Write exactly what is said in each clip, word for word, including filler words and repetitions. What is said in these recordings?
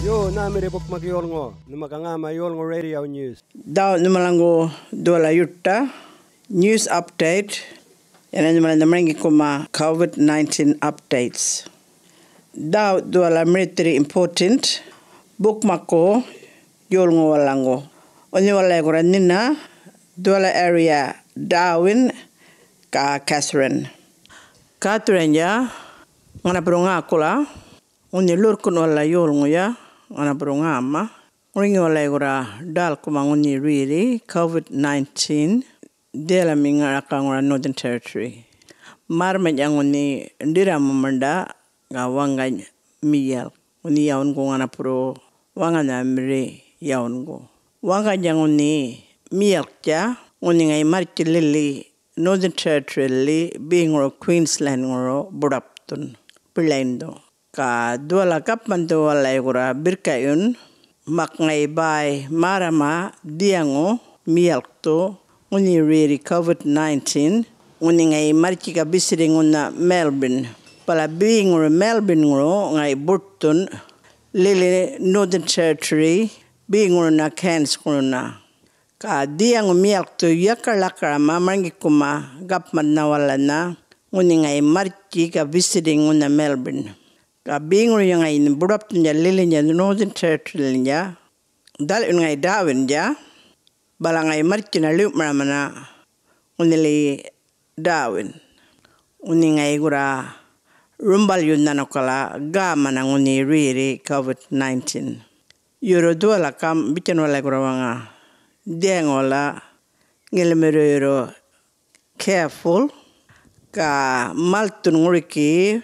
Yo, nhämirri bukmak yolŋu, nhuma ga ŋäma yolŋu radio news. Dhaw nhumalaŋgu dhuwala yuṭa, news update, yana nhumalaŋ marŋgikuma covid nineteen updates. Dhaw dhuwala mirithirri important, bukmakku yolŋu walaŋgu. Ŋunhi walay gurra nhina, dhuwala area Darwin, ga Catherine. Gathuranya, ŋanapurru ŋäkula, ŋunhi ḻurrkun wala yolŋuya, ŋanapurru ŋäma. Ŋuriŋi walay gurra ḏälkuma ŋunhi rerri covid nineteen, dhiyalami ŋarakaŋura Northern Territory. Märrmanydja ŋunhi ḏirramu maṉḏa ga waŋgany miyalk, ŋunhi yawungu ŋanapurru waŋanhamirri yawungu. Waŋganydja ŋunhi miyalktja, ŋunhi ŋayi marrtji lili Northern Territory-li beŋuru Queensland-ŋuru buḏapthun biḻaynydhu. Ga dhuwala gapmandhu walay gurra birrka'yun, mak ŋayi bäy märrama dhiyaŋu miyalkthu ŋunhi rerri covid nineteen, ŋunhi ŋayi marrtji ga bisirri ŋunha Melbourne. Bala beŋuru Melbourne-ŋuru ŋayi buṯthun lili Northern Territory beŋuruna Cairns-ŋuruna. Ga dhiyaŋu miyalkthu yaka ḻakarama marŋgikuma gapmannha walanha, ŋunhi ŋayi marrtji ga bisirri ŋunha Melbourne. Ga beŋuruya ŋayi buḏapthunydja lilinydja Northern Territory-lilindja, dhal'yun ŋayi Darwin-dja, bala ŋayi marrtjina ḻiw'maramana ŋunhili Darwin. Ŋunhi ŋayi gurra rumbalyu nhanukala gämana ŋunhi rerri covid nineteen. Yurru dhuwala gam bitjan walay gurra waŋa, dhiyaŋu wala ŋilimirru yurru careful, ga malthun ŋuriki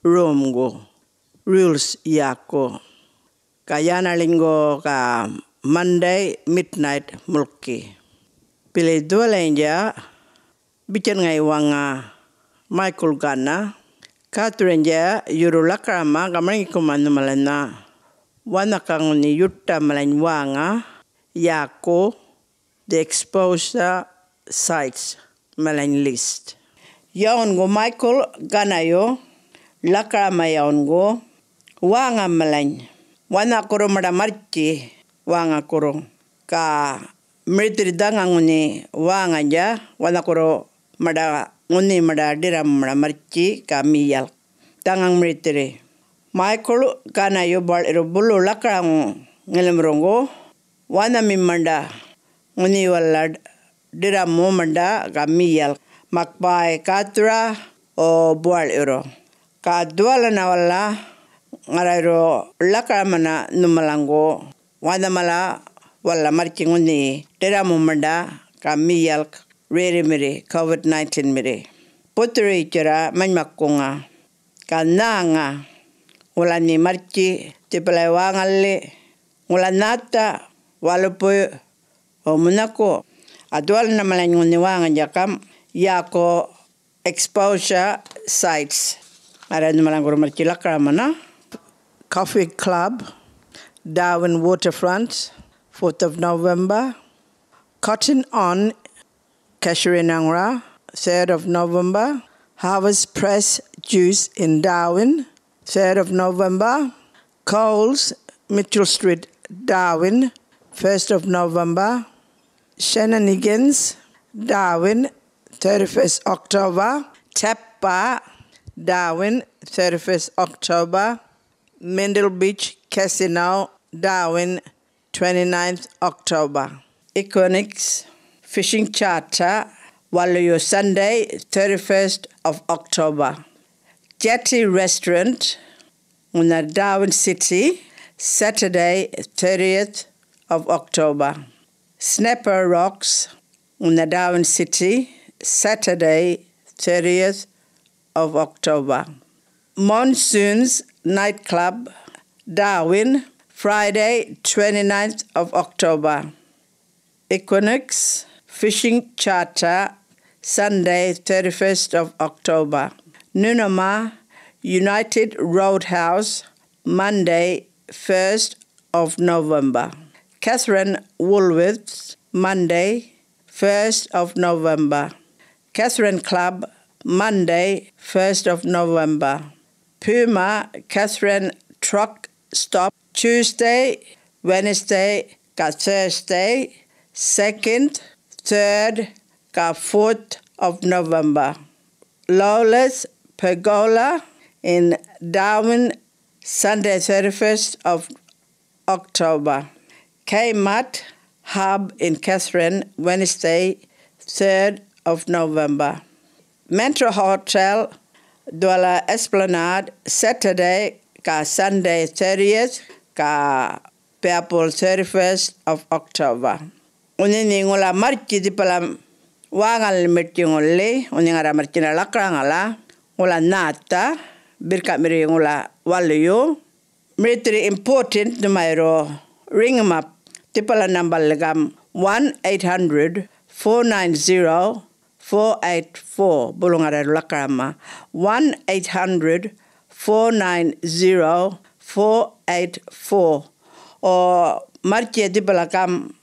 romgu, rules yäku. Ga yänaḻinygu ga Monday midnight mulki. Bili dhuwalaynydja bitjan ŋayi waŋa Michael Gunner, Gathuranya yurru ḻakarama ga marŋgikuma nhumalanha, wanhaka ŋunhi yuṯa malany wäŋa yäku the exposure sites malany list. Yawungu Michael Gunner-yu ḻakarama yawungu wäŋa malany, wanhakurru maṉḏa marrtji wäŋakurru, ga mirithirri dhaŋa ŋunhi wäŋandja wanhakurru maṉḏa ŋunhi maṉḏa ḏirramu maṉḏa marrtji ga miyalk. Dhaŋaŋ mirithirri. Michael Gunner-yu baḻ'yurru bulu ḻakaraŋu ŋilimirruŋgu, wanhami maṉḏa ŋunhi wala ḏirramu maṉḏa ga miyalk, mak bäy Gathura o Buwaḻ'yurru. Ga dhuwalana wala ŋarra yurru ḻakaramana nhumalaŋgu, wanhamala wala marrtji ŋunhi ḏirramu maṉḏa ga miyalk rerrimirri, covid nineteen-mirri. Buthuriyitjarra manymakkuŋa. Ga nhäŋa, ŋula nhe marrtji dhipalay wäŋalli, ŋula nhätha, walupuy, o munhaku, ga dhuwalana malany ŋunhi wäŋandja gam, yäku exposure sites. Ŋarra nhumalaŋgurru marrtji ḻakaramana. Coffee Club, Darwin Waterfront, fourth of November. Cotton On, Casuarinaŋura, third of November. Harvest Press Juice in Darwin, third of November. Coles, Mitchell Street, Darwin, first of November. Shenanigans, Darwin, thirty-first October. Tappa, Darwin, thirty-first October. Mendel Beach Casino, Darwin, twenty-ninth October. Equinix Fishing Charter, Waluyu, Sunday, thirty-first of October. Jetty Restaurant, ŋunha Darwin City, Saturday, thirtieth of October. Snapper Rocks, ŋunha Darwin City, Saturday, thirtieth of October. Monsoons Nightclub, Darwin, Friday, twenty-ninth of October. Equinox Fishing Charter, Sunday, thirty-first of October. Nunoma United Roadhouse, Monday, first of November. Catherine Woolworths, Monday, first of November. Catherine Club, Monday, first of November. Puma Catherine Truck Stop, Tuesday, Wednesday, ka Thursday, second, third, ka fourth of November. Lawless Pergola in Darwin, Sunday, thirty-first of October. Kmart Hub in Katherine, Wednesday, third of November. Metro Hotel, Douala Esplanade, Saturday ka Sunday, thirtieth ka biyapul thirty-first of October. Ŋunhi nhe ŋula marrtji dhipala wäŋalil mirrkitji ŋuli, ŋunhi ŋarra marrtjina lakaraŋala, ŋula nhätha, birrka'mirri ŋula waluyu. Mirithirri important nhuma yurru riŋimap dhipala nambalil gam one eight hundred four nine zero four eight four, bulu ŋarra yurru lakarama, one eight hundred four nine zero four eight four. O marrtjiya dhipala gam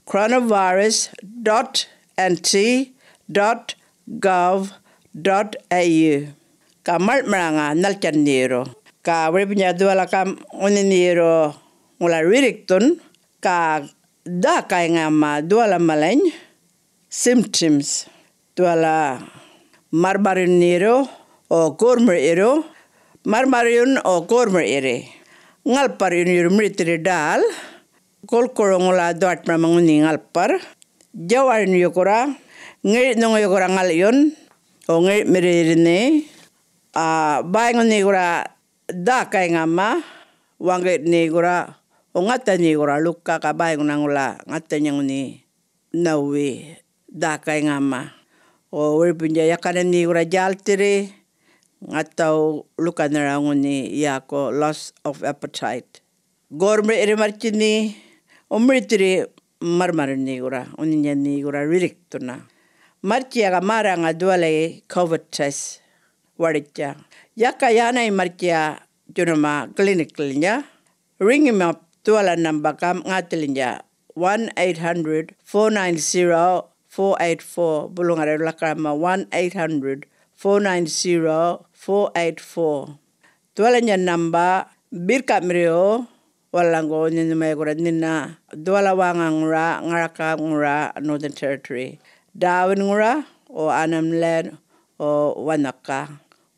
coronavirus dot N T dot gov dot A U. Ga maḻŋ'maraŋa nhaltjan nhe yurru. Ga wiripuynydja dhuwala gam ŋunhi nhe yurru ŋula rirrikthun, ga dhäkayŋama dhuwala malany symptoms. Dhuwala marrmarryun nhe yurru, o gorrmir'yirru, marrmarryun o gorrmir'yirri. Ŋalparryun yurru mirithirri ḏäl, gulkuru ŋula dhuwatmaraŋa ŋunhi ŋalparr. Djawarun yukura, ŋir'nhuŋu yukura ŋal'yun, o ŋir'mirrirri nhe. A, bäy ŋunhi gurra dhäkayŋama, waŋgirr nhe gurra, o ŋatha nhe gurra ḻuka, ga bäy ŋunha ŋula ŋathanya ŋunhi nhawuy dhäkayŋama. O wiripuynydja yakana nhe gurra djälthirri, ŋathaw ḻukanharaw ŋunhi yäku loss of appetite. Gorrmir'yirri marrtji nhe, o mirithirri marrmarryun nhe gurra, ŋunhinydja nhe gurra rirrikthuna. Marrtjiya ga märraŋa dhuwalayi covid test warritja. Yaka yänay marrtjiya djunuma clinicalnydja, riŋimap dhuwala namba gam ŋäthiliynydja, one eight hundred four nine zero four eight four, bulu ŋarra yurru lakarama one eight hundred four nine zero four eight four. Dhuwalanya namba birrka'mirriw walalaŋgu ŋunhi nhumay gurra nhina dhuwala wäŋa ŋura, ŋaraka ŋura, Northern Territory, Darwin ŋura, o Arnhem Land, o Wanaka.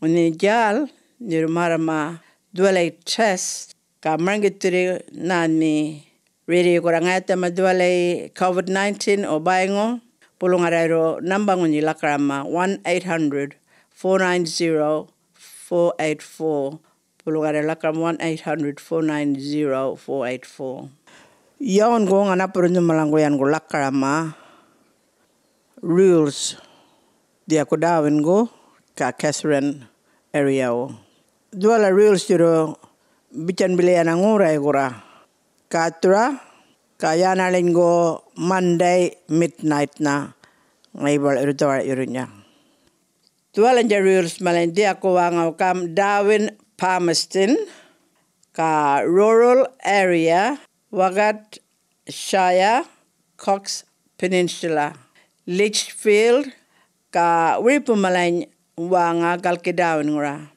Ŋunhi djäl nhe yurru märrama dhuwalay test, ga marŋgithirri nhänhi rerri gurra ŋayathama dhuwalay covid nineteen o bäyŋu, bulu ŋarra yurru namba ŋunhi lakarama one eight hundred four nine zero four eight four. Bulu ŋarra lakaram one eight hundred four nine zero four eight four. Yawungu ŋanapurru nhumalaŋgu yangu lakarama rules dhiyaku Darwingu ga Katherine area-wu. Dhuwala rules yurru bitjan bili yana ŋurray gurra gathura, ga yänaḻinygu Monday midnight-na ŋayi baḻ yurru dhawar yurrunya. Dhuwalanya rules malany dhiyaku wäŋaw gam Darwin, Palmerston, ga rural area, Waggat Shire, Cox Peninsula, Lichfield, ga wiripu malany wäŋa galki Darwin ŋura.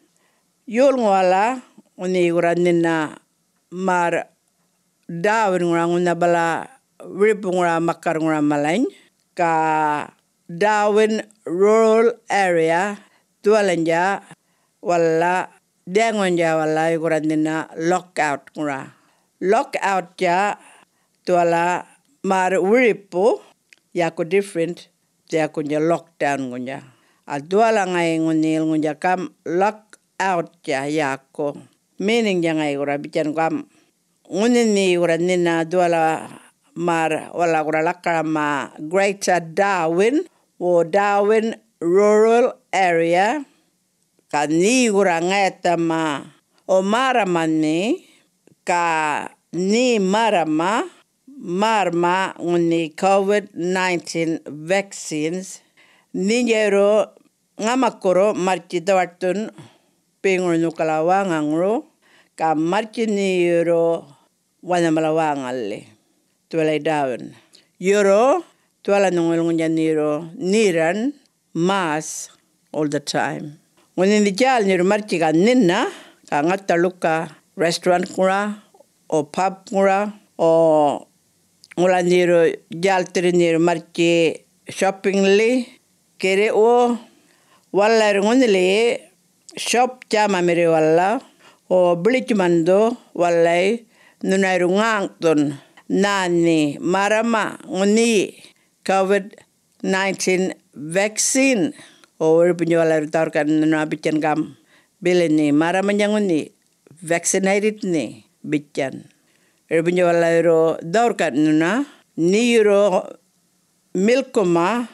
Yolŋuwala ŋunhi gurra nhina märr Darwin ŋura ŋunha bala wiripu ŋura makarr ŋura malany, ga Darwin rural area dhuwalanya wala dhäŋuwuynydja wala yugurra nhina lockout ŋura. Lockout-tja dhuwala märr wiripu, yaku different, yakunydja lockdown-ŋunydja. A dhuwala ŋayi ŋunhi yulŋuynydja gam lockout-tja yaku. Meaning-dja ŋayi gurra bitjan gam ŋunhi nhe gurra nhina dhuwala märr wala gurra lakarama Greater Darwin, wo Darwin rural area, ga nhe gurra ŋayathama, o märrama nhe, ga nhe märrama, märrma ŋunhi covid nineteen vaccines, nhinydja yurru ŋamakurru marrtji dhawaṯthun beŋur nhukala wäŋaŋuru, ga marrtji nhe yurru wanhamala wäŋalli. Dhuwalay Darwin. Yurru dhuwala nhuŋu yulŋuynydja nhe yurru nhiran mask all the time. Ŋunhi nhe djäl nhe yurru marrtji ga nhina, ga ŋatha ḻuka restaurant-ŋura, o pub ŋura, o ŋula nhe yurru djälthirr nhe yurru marrtji shoppingli, girriꞌwu, walayurr ŋunhiliyi shop djämamirriwala, o biḻitjuman dhu walay nhuna yurru ŋäŋꞌthun nhänhi märrama ŋunhi Covid nineteen vaccine. O wiripuynydja walayurr dhä-warrkaꞌ nhuna bitjan gam, bili nhe märramanya ŋunhi vaccinated nhe bitjan. Wiripuynydja walayurr dhä-warrkaꞌ nhuna nhe yurru milkuma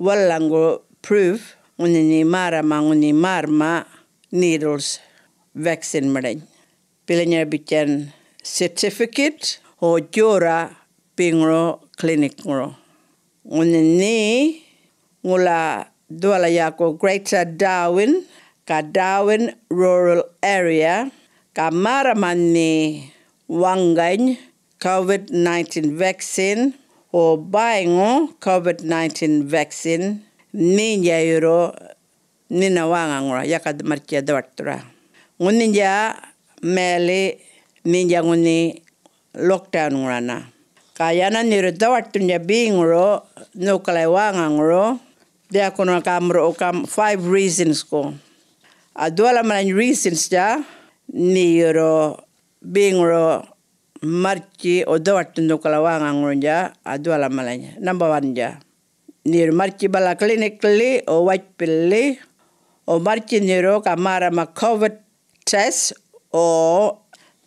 walalaŋgu proof ŋunhi nhe märrama ŋunhi märrma needles vaccine maṉḏany. Bilanyarra bitjan certificate o djorra beŋuru clinic-ŋuru. Ŋunhi nhe ŋula dhuwala yäku Greater Darwin, ga Darwin Rural Area, ga märrama nhe waŋgany Covid nineteen vaccine, o bäyŋu Covid nineteen vaccine, nhinydja yurru nhina wäŋaŋura, yaka marrtjiya dhawaṯthurra. Ŋunhinydja mayali nhinydja ŋunhi lockdown-ŋurana. Ga yana nhe yurru dhawaṯthundja beŋuru nhukalay wäŋaŋuru, dhiyakuna gamurru gam five reasons-ku. A dhuwala malany reasons-dja nhe yurru beŋuru marrtji o dhawaṯthun nhukala wäŋaŋuruynydja, a dhuwala malany. Number one-dja, nhe yurru marrtji bala clinic-li o wajpilli, o marrtji nhe yurru ga märrama Covid test, o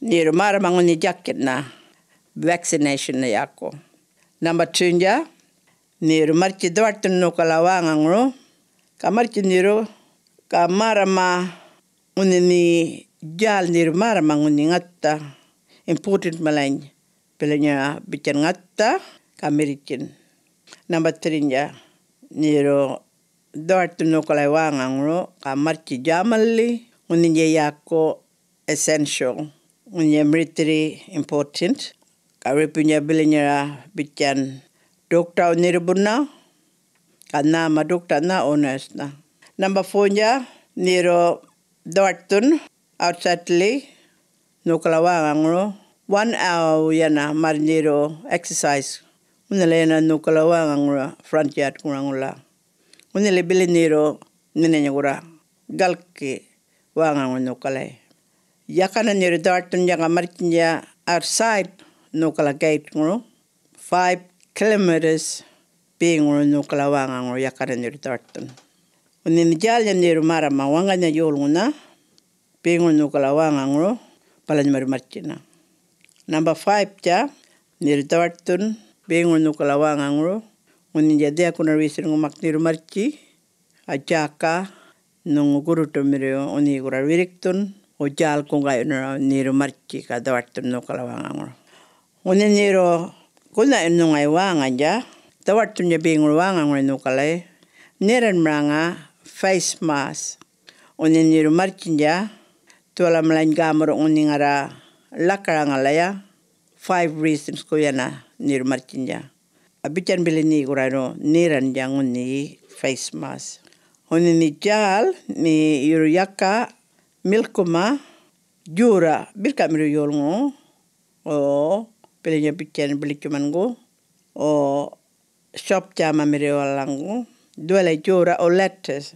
nhe yurru märrama ŋunhi djakitna, vaccination yäku. Number two-ndja, nhe yurru marrtji dhawaṯthun nhukala wäŋaŋuru, ga marrtji nhe yurru ga märrama ŋunhi nhe djäl nhe yurru märrama ŋunhi ŋatha, important malany, bilanya bitjan ŋatha ga mirritjin. Number three-ndja, nhe yurru dhawaṯthun nhukalay wäŋaŋuru ga marrtji djämalli, ŋunhinydja yäku essential, ŋunhi mirithirri important, ga wiripuynydja bilanyara bitjan ḏuktaw nhirribunna, ga nhäma ḏuktanha o nurse-nha. Number four-ndja, nhe yurru dhawaṯthun outside-li nhukala wäŋaŋuru one hour yana, marr nhe yurru exercise, ŋunhila yana nhukala wäŋaŋuru front yard-ŋura ŋula. Ŋunhili bili nhe yurru nhinany gurra galki wäŋaŋuru nhukalay. Yakana nhe yurru dhawaṯthundja ga marrtjindja outside nhukala gate-ŋuru, five kilometres beŋuru nhukala wäŋaŋuru yakana nhe yurru dhawaṯthun. Ŋunhi nhe djälnydja nhe yurru märrama waŋganydja yolŋunha beŋuru nhukala wäŋaŋuru, balany marr marrtjina. Number five-dja, nhe yurru dhawaṯthun beŋuru nhukala wäŋaŋuru, ŋunhinydja dhiyakuna reason-ŋu mak nhe yurru marrtji, a djäka nhuŋu gurruṯumirriw ŋunhi gurra rirrikthun, o djäl guŋgayunaraw nhe yurru marrtji ga dhawaṯthun nhukala wäŋaŋuru. Ŋunhi nhe yurru gunha'yun nhuŋay wäŋandja dhawaṯthundja beŋuru wäŋaŋuruy nhukalay, nherranmaraŋa face mask. Ŋunhi nhe yurru marrtjindja, dhuwala malany gämurru ŋunhi ŋarra lakaraŋalaya, five reasons-ku yana nhe yurru marrtjindja. A bitjan bili nhe gurra yurru nherrandja ŋunhi face mask. Ŋunhi nhe djäl nhe yurru yaka milkuma djorra birrka'mirriw yolŋu, o bilanya bitjan biḻitjumangu, o shop djämamirriwalaŋgu, dhuwalay djorra o lettuce.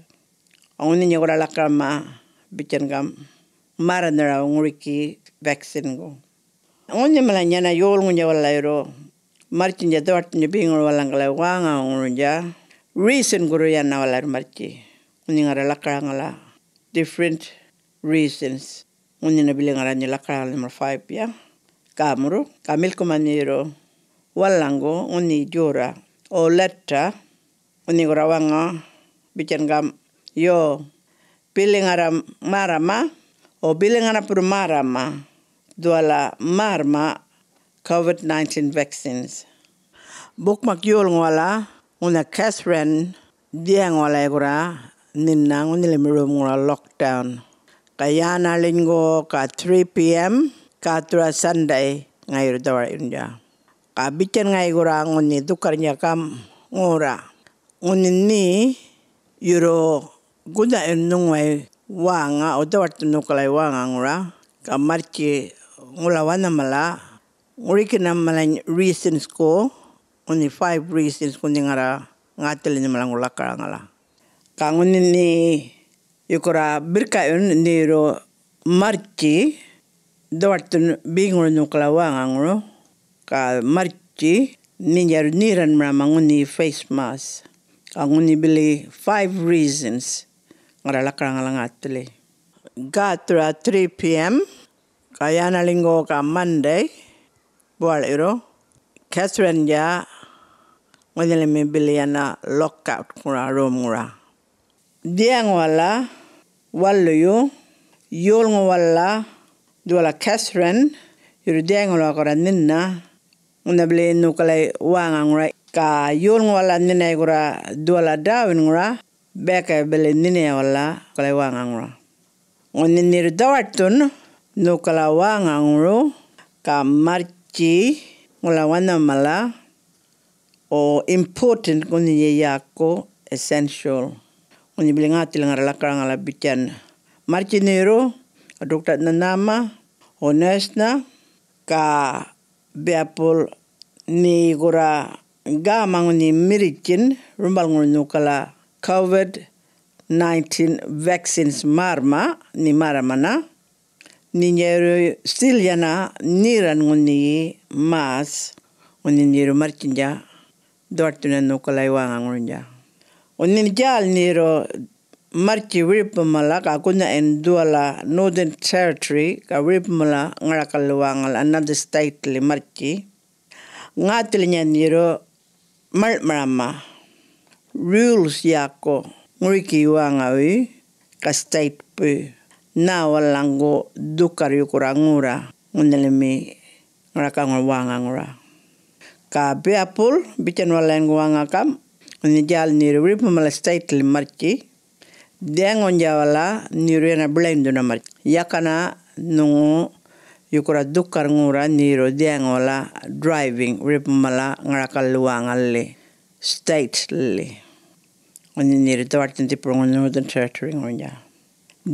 Ŋunhinydja gurra lakarama bitjan gam märranharaw ŋuriki vaccine-gu. Ŋunhi malany yana yolŋuynydja wala yurru marrtjindja dhawaṯthundja beŋuru walalaŋgalay wäŋaŋuruynydja, reason gurru yana wala yurru marrtji. Ŋunhi ŋarra lakaraŋala different reasons. Ŋunhina bili ŋarra nhe lakaraŋala number five-ya. Gämurru, ga milkuma nhe yurru walalaŋgu ŋunhi djorra, o letter, ŋunhi gurra waŋa bitjan gam, yo, bili ŋarra märrama, o bili ŋarra purr märrama, dhuwala märrma Covid nineteen vaccines. Bukmak yolŋuwala ŋunha Catherine dhiyaŋuwalay gurra nhina ŋunhilim room-ŋura lockdown. Ga yäna ḻinygu ga three P M gäthura Sunday ŋayurr dhawar'yundja. Ga bitjan ŋayi gurra ŋunhi dhukarrnydja gam' ŋurra, ŋunhi nhe yurru gunha'yun nhuŋuway wäŋa, o dhawaṯthun nhukalay wäŋaŋura, ga marrtji ŋula wanha mala, ŋurikina malany reasons-ku, ŋunhi five reasons ŋunhi ŋarra ŋäthiliny malaŋgu lakaraŋala. Ga ŋunhi nhe yukurra birrka'yun nhe yurru marrtji, dhawaṯthun beŋuru nhukala wäŋaŋuru, ga marrtji nhinjayurru nherranmaramma ŋunhi face mask. Ga ŋunhi bili five reasons ŋarra lakaraŋala ŋäthili. Gäthura three P M, ga yänaliŋgu ga Monday, buwaḻirru, Catherine-dja ŋunhilimi bili yana lockout-ŋura, room-ŋura. Dhiyaŋu wala waluyu, yolŋu wala dhuwala Catherine, yurru dhiyaŋu wala gurra nhinna, ŋunha bili nhukalay wäŋaŋura, ga yolŋu wala nhinay gurra dhuwala Darwin-ŋura, biyakay bili nhinaya wala nhukalay wäŋaŋura. Ŋunhi nherr dhawaṯthun nhukala wäŋaŋuru, ga marrtji ŋula wanha mala, o important ŋunhi yäku essential. Ŋunhi bili ŋäthil ŋarra lakaraŋala bitjan. Marrtji nherru, o doctor-na nhäma, o nurse-na, ga biyapul nhe gurra gäma ŋunhi mirritjin rumbalŋuru nhukala covid nineteen vaccines märrma, nhe märramana. Nhinjayurru still yana nherran ŋunhi mask, ŋunhi nherru marrtjindja dhawaṯthuna nhukalay wäŋaŋuruynydja. Ŋunhi djäl nherru marrtji wiripmamala, ga gunha'yun dhuwala Northern Territory, ga wiripmamala ŋarakal wäŋala another state-li marrtji. Ŋäthilinyany yurru maḻŋ'maramma, rules yäku ŋuriki wäŋawi ga state-puy, nhä walalaŋgu dhukarr yukurra ŋurra ŋunhilimi ŋarakaŋur wäŋaŋura. Ga biyapul bitjan walalaŋgu wäŋa gamꞌ, ŋunhi djäl nherru wiripmamala state-li marrtji, dhiyaŋuynydja wala nherru yana biḻaynydhuna marrtji. Yakana nhuŋu yukurra dhukarr ŋurra nherru dhiyaŋu wala driving wiripmamala ŋarakal wäŋalli, state-li. Ŋunhi nherru dhawaṯthun dhipurŋur Northern Territory-ŋurrnydja.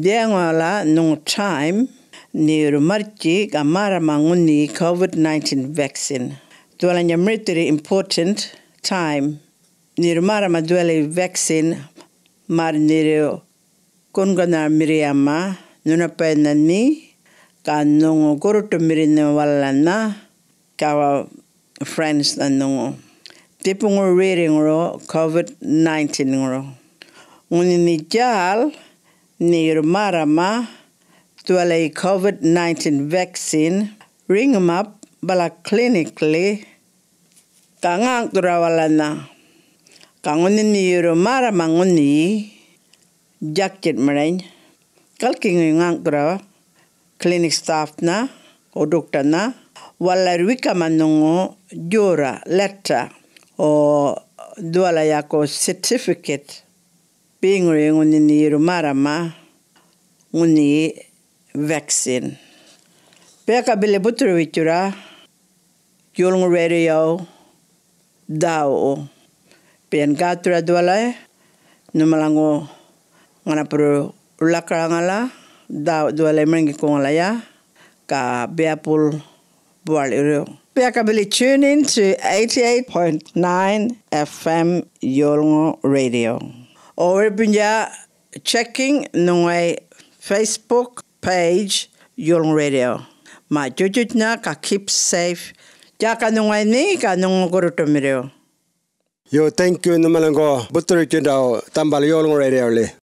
Dhiyaŋu wala nhuŋu time nherru marrtji ga märrama ŋunhi covid nineteen vaccine. Dhuwalanya mirithirri important time. Nherru märrama dhuwalay vaccine, märr nherru gunganharamirriyama nhunapayinha nhe, ga nhuŋu gurruṯumirrinha walalana, ga wa friends-na nhuŋu. Dhipuŋuru rerriŋuru covid nineteen-ŋuru. Ŋunhi nhe djäl nherru märrama dhuwalay covid nineteen vaccine, riŋmap bala clinic-li, ga ŋäŋ'thurra walalana. Ga ŋunhi nhe yurru märrama ŋunhi djäkjitjmarany, galkiŋuy ŋäŋ'thurra clinic staff-na, o doctor-na, walalay wekama nhuŋu djorra, letter, o dhuwala yäku certificate, beŋuryuy ŋunhi nhe yurru märrama ŋunhi vaccine. Biyaka bili buthurwitjurra, Yolŋu Radio dhäwuwu. Biyan gäthurra dhuwalay, nhumalaŋgu ŋanapurru lakaraŋala, dhäwu dhuwalay marŋgikuŋalaya, ga biyapul buwaḻirru. Biyaka bili tune in to eighty-eight point nine F M Yolŋu Radio. O wiripuynydja checking nhuŋuway Facebook page Yolŋu Radio. Mä jutjutjnha ga keep safe. Djäka nhuŋuway nhe ga nhuŋu gurruṯumirriw. Yo, thank you nhumalaŋgu buthurutjindaw dhambal Yolŋu Radio-li.